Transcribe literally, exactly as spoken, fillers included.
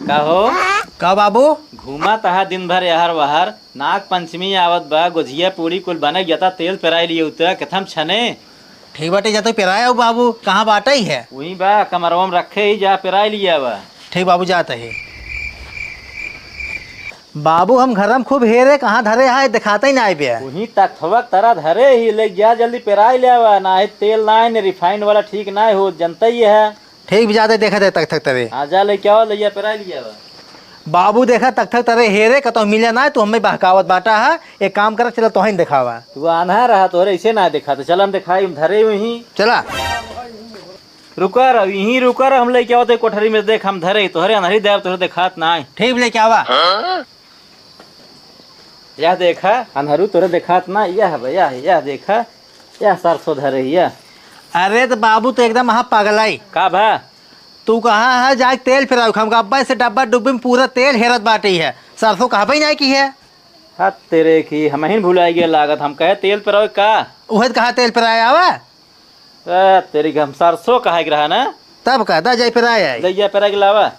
का हो? का बाबू? घूमा तहा दिन भर यहर वहर, नाग पंचमी आवत बा, गोझिया पूड़ी कुल बने जाता, तेल पेराई लियो त कथम छने। ठीक बाटे, जा तो पेराए आओ बाबू, कहाँ बाटे ही है? वहीं बा, कमरवा में रखे ही, जा पेराई लिया बा। ठीक बाबू, जात ही। बाबू, हम घर में खूब हेरे, कहाँ धरे है, दिखाते ही ना आए बे। वहीं तक थोड़ा तरा धरे ही, ले जा जल्दी पेराई लिया बा, ना है तेल ना है, ने रिफाइंड वाला ठीक ना हो, जनता ही है। ठीक भी जाते देखत है तक तक तरे। हाँ, जा लेके आओ, लइया पेराई लिया बा। बाबू देखा तक तक तरे हेरे, कतौ मिला ना, तू हमें बहकावत बाटा है। एक काम कर, चला तोहन दिखावा। तू आन्हा रहा, तोहरे ऐसे ना देखा, तो चल हम दिखाई, हम धरे हुई ही। चला। रुका रह, यहीं रुका रह, हम लेके आवत है कोठरी में, देख हम धरे, तोहरे अनहरी देव, तोहरे देखात ना है। ठीक लेके आवा। यह देखा, अनहरू तोरे देखात ना, यह बा, यह, यह देखा, यह सरसों धरे, यह। अरे तो बाबू तो एकदम वहाँ पगलाई। का भा? तू कहा है जाके तेल पेरावे, हम गब्बा से डब्बा डुब्बी में पूरा तेल हेरत बाटे है, सरसों कहबे नहीं की है। हाँ तेरे की, हम ही भुलाई गए लागत, हम कहे तेल पेरावे का? उहे तो कहा तेल पेराए आवा। ए, तेरी के हम सरसों कहा के रहा ना? तब का, दा जाए पेराए आई। ले जा पेराए के लावा।